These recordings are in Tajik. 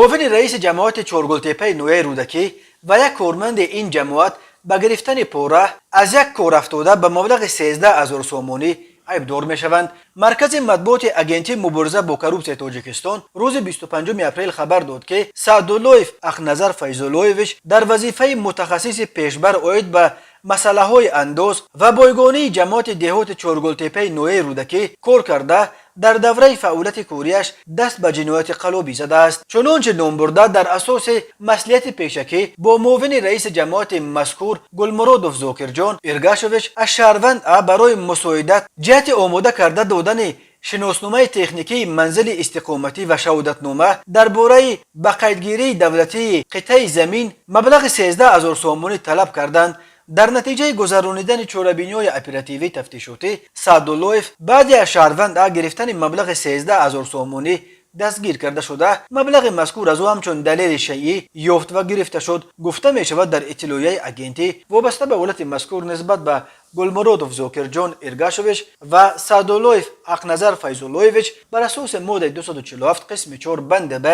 Муовини раиси ҷамоати Чоргултепаи ноҳияи Рӯдакӣ ва як корманди ин ҷамоат ба гирифтани пора аз як корафтода ба маблағи 13 000 сомонӣ айбдор мешаванд. Маркази матбуоти Агентии мубориза бо коррупсияи Тоҷикистон рӯзи 25 апрел хабар дод, ки Саъдуллоев Ақназар Файзуллоевич дар вазифаи мутахассиси пешбар оид ба масъалаҳои андоз ва бойгонии ҷамоати деҳоти Чоргултепаи ноҳияи Рӯдакӣ кор карда, дар давраи фаъолияти кориаш даст ба ҷинояти қаллобӣ задааст. Чунончи номбурда, дар асоси маслиҳати пешакӣ бо муовини раиси ҷамоати мазкур Гулмуродов Зокирҷон Иргашович аз шаҳрванд А барои мусоидат ҷиҳати омода карда додани шиносномаи техникии манзили истиқоматӣ ва шаҳодатнома дар бораи ба қайдгирии давлатии қитъаи замин маблағи 13 000 сомонӣ талаб карданд. Дар натиҷаи гузаронидани чорабиниҳои оперативӣ тафтишотӣ Саъдуллоев баъди аз шаҳрванд А гирифтани маблағи 13 000 сомонӣ дастгир карда шуда, маблағи мазкур аз ӯ ҳамчун далели шайъӣ ёфт ва гирифта шуд, гуфта мешавад дар иттилоияи агентӣ. Вобаста ба ҳолати мазкур нисбат ба Гулмуродов Зокирҷон Иргашович ва Саъдуллоев Ақназар Файзуллоевич бар асоси моддаи 247 қисми 4 банди б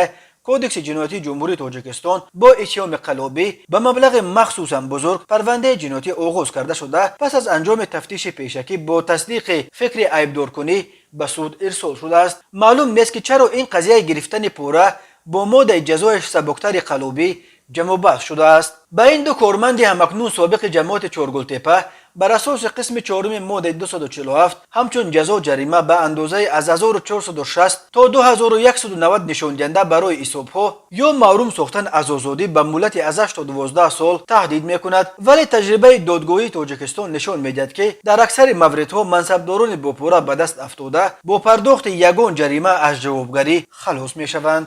Кодекси ҷиноятии Ҷумҳурии Тоҷикистон бо иттиҳоми қаллобӣ ба маблағи махсусан бузург парвандаи ҷиноятӣ оғоз карда шуда, пас аз анҷоми тафтиши пешакӣ бо тасдиқи фикри айбдоркунӣ ба суд ирсол шудааст. Маълум нест, ки чаро ин қазияи гирифтани пора бо моддаи ҷазои сабуктари қаллобӣ ҷамъубаст шудааст. Ба ин ду корманди ҳамакнун собиқи ҷамоати Чоргултепа бар асоси қисми чоруми моддаи 247 ҳамчун ҷазо ҷарима ба андозаи аз 1460 то 2190 нишондиҳанда барои ҳисобҳо ё маҳрум сохтан аз озодӣ ба муҳлати аз 8 то 12 сол таҳдид мекунад. Вале таҷрибаи додгоҳии Тоҷикистон нишон медиҳад, ки дар аксари мавридҳо мансабдорони бо пора ба даст афтода бо пардохти ягон ҷарима аз ҷавобгарӣ халос мешаванд.